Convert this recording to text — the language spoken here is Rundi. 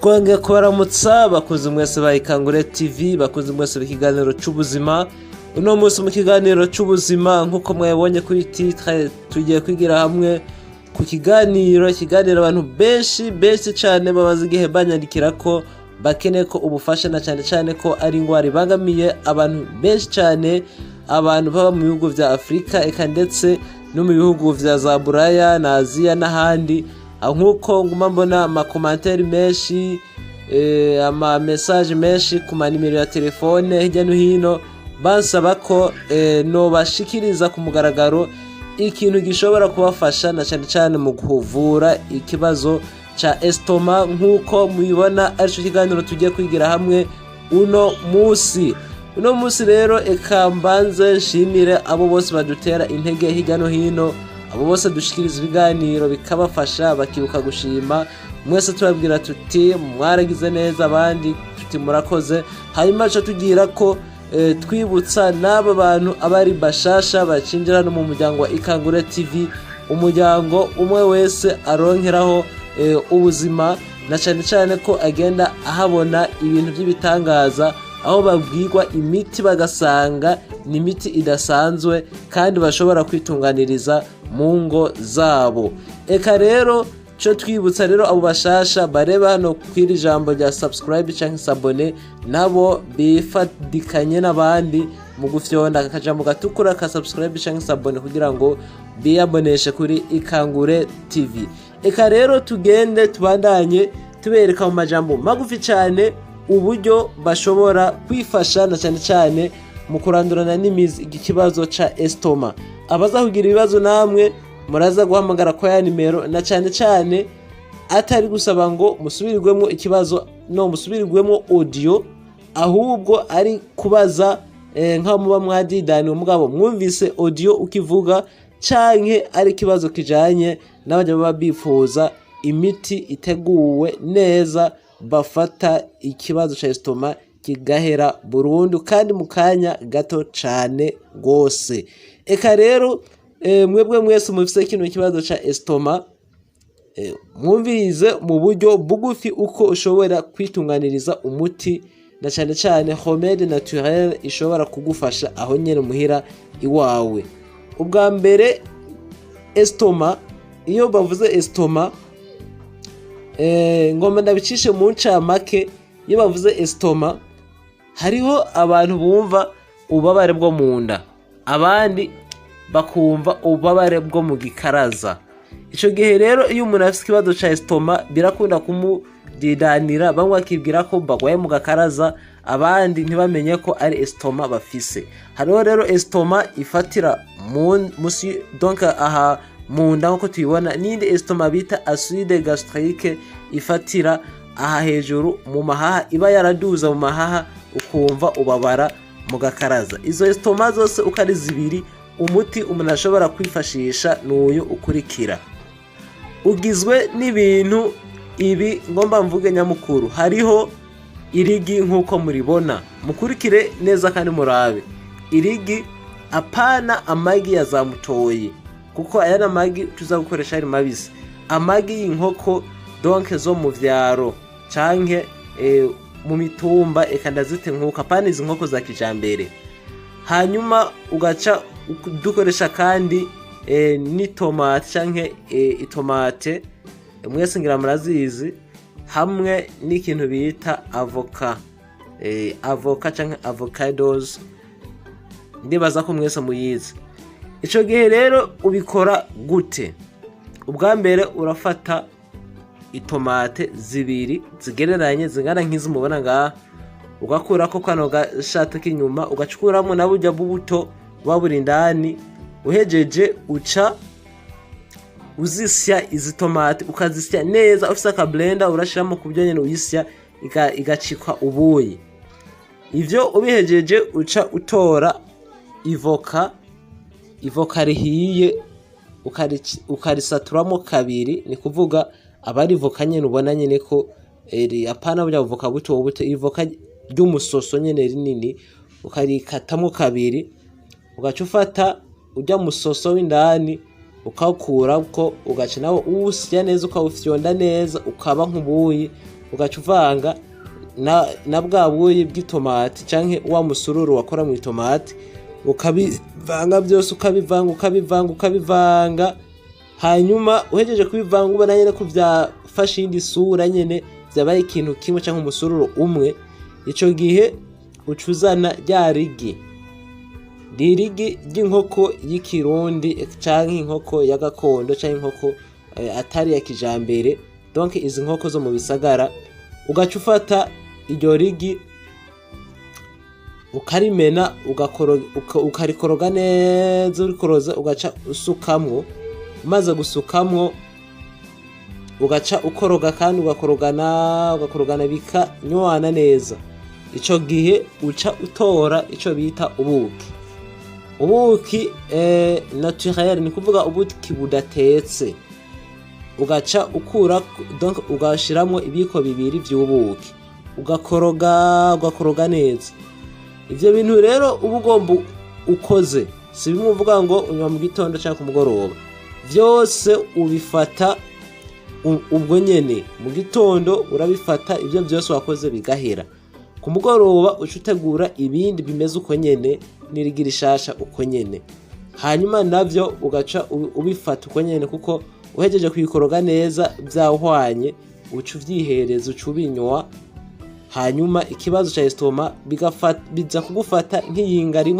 Twongeye kubaramutsa bakunzi mwese ba Ikangure TV, bakunzi mwese b'ikiganiro c'ubuzima. Uno munsi mu kiganiro c'ubuzima, nk'uko mwabonye kuri titre, tugiye kwigira hamwe ku kiganiro abantu benshi benshi cane bamaze igihe banyandikira ko bakeneye ko ubufasha, na cane cane ko ari ingwara ibangamiye abantu benshi cane, abantu baba mu bihugu vya Afurika, eka ndetse no mu bihugu vya za Buraya na Aziya n'ahandi. Aho nk'uko nguma mbona ama commentaires menshi, ama messages menshi ku manimero ya telefone hirya no hino, bansaba ko nobashikiriza ku mugaragaro ikintu gishobora kubafasha, na cane cane mu kuvura ikibazo ca estomac, nk'uko mubibona arico kiganiro tugiye kwigira hamwe uno musi. Uno musi rero, eka mbanze nshimire abo bose badutera intege hirya no hino, abo bose dushikiriza ibiganiro bikabafasha bakibuka gushima. Mwese tubabwira tuti mwaragize neza, abandi tuti murakoze. Hanyuma co tugira ko twibutsa n'aba bantu abari bashasha bacinjira hano mu muryango wa Ikangure TV, umuryango umwe wese aronkeraho ubuzima, na cane cane ko agenda ahabona ibintu by'ibitangaza, aho babwirwa imiti bagasanga ni imiti idasanzwe kandi bashobora kwitunganiriza mu ngo zabo. Eka rero cyo twibutsa rero abo bashasha bareba hano kw'iri jambo rya subscribe canke s'abonner, nabo bifadikanye n'abandi mu gufyonda akajambo gatukura ka subscribe canke s'abonner kugira ngo biyaboneshe kuri Ikangure TV. Eka rero tugende tubandanye tubereka mu majambo magufi cyane uburyo bashobora kwifasha, na cyane cyane mu kurandurana n'imizi iki kibazo ca estomac. Abaza kugira ibibazo namwe muraza guhamagara kwa ya nimero, na cyane cyane atari gusaba ngo musubirirwemo ikibazo no musubirirwemo audio, ahubwo ari kubaza nk'aho muba mwadidaniwe mugabo mwumvise audio ukivuga, canke ari ikibazo kijanye n'abajya baba bifuza imiti iteguwe neza bafata ikibazo ca estomac kigahera burundu kandi mu kanya gato cane gose. Eka rero mwebwe mwese mufise kino kibazo ca estomac, mwumvirize mu buryo bugufi uko ushobora kwitunganiriza umuti, na cane cane remède naturel ishobora kugufasha aho nyene muhira iwawe. Ubwa mbere, estomac, iyo bavuze estomac, ngomba ndabicishe mu ncamake. Iyo bavuze estomac, hariho abantu bumva ububabare bwo mu nda, abandi bakumva ububabare bwo mu gikaraza. Ico gihe rero, iyo umuntu afise ikibazo ca estomac, birakunda kumudidanira. Bamwe bakibwira ko bagwaye mu gakaraza, abandi ntibamenye ko ari estomac bafise. Hariho rero estomac ifatira musi, donc aha mu nda nkuko tubibona, n'indi estomac bita acide gastrique ifatira aha hejuru mu mahaha, iba yaraduza mu mahaha, ukumva ubabara mu gakaraza. Izo estomac zose uko ari zibiri, umuti umuntu ashobora kwifashisha ni uyu ukurikira, ugizwe n'ibintu ibi ngomba mvuge nyamukuru. Hariho irigi nk'uko muribona, mukurikire neza kandi murabe irigi, apana amagi ya za mutoyi, kuko aya ni amagi tuza gukoresha ari mabisi, amagi y'inkoko donc zo mu vyaro canke mu mitumba, eka ndazite nk'uko, apana izi nkoko za kijambere. Hanyuma ugaca dukoresha kandi n'itomate canke itomate, mwese ngira murazizi, hamwe n'ikintu bita avoka, avoka canke avocados, ndibaza ko mwese muyizi. Ico gihe rero ubikora gute? Ubwa mbere urafata itomate zibiri zigereranye, zingana nk'izi mubona ngaha, ugakurako kano gashati k'inyuma, ugacukuramo na burya bubuto buba buri indani. Uhejeje uca uzisya izi tomate, ukazisya neza. Ufise aka blender urashiramo ku buryo nyene uyisya igacikwa ubuyi. Ivyo ubihejeje, uca utora ivoka, ivoka rihiye, ukarisaturamo kabiri. Ni kuvuga aba ari ivoka nyene ubona nyene ko apana burya buvoka buto buto, ivoka ry'umusoso nyene rinini, ukarikatamo kabiri, ugaca ufata urya musoso w'indani ukawukurako, ugaca nawe uwusya neza, ukawufyonda neza ukaba nk'ubuyi. Ugaca uvanga na bwa buyi bw'itomati canke wa musururu wakora mu itomati, ukabivanga byose, ukabivanga, ukabivanga, ukabivanga. Hanyuma uhejeje kubivanga, ubona nyene ko vyafashe iyindi sura nyene, vyabaye ikintu kimwe canke umusururu umwe. Ico gihe uca uzana rya rigi, ririgi ry'inkoko y'ikirundi canke inkoko ya gakondo canke inkoko atari ya kijambere, donc izi nkoko zo mu bisagara. Ugaca ufata iryo rigi ukarimena, ukarikoroga neza, urikoroza ugaca usukamwo. Umaze gusukamwo, ugaca ukoroga kandi ugakorogana, ugakorogana bikanywana neza. Ico gihe uca utora ico bita ubuki, ubuki naturel, ni kuvuga ubuki budatetse. Ugaca ukura, donc ugashiramwo ibiko 2 vy'ubuki, ugakoroga, ugakoroga neza. Ivyo bintu rero uba ugomba ukoze, si bimwe uvuga ngo unywa mu gitondo canke ku mugoroba. Vyose ubifata ubwo nyene mu gitondo, urabifata ivyo vyose wakoze bigahera. Ku mugoroba uca utegura ibindi bimeze uko nyene, n'irigi rishasha uko nyene, hanyuma navyo ugaca ubifata uko nyene, kuko uhejeje kubikoroga neza vyahwanye, uca uvyihereza, uca ubinywa. Hanyuma ikibazo ca estomac biza kugufata nk'iyinga rimwe.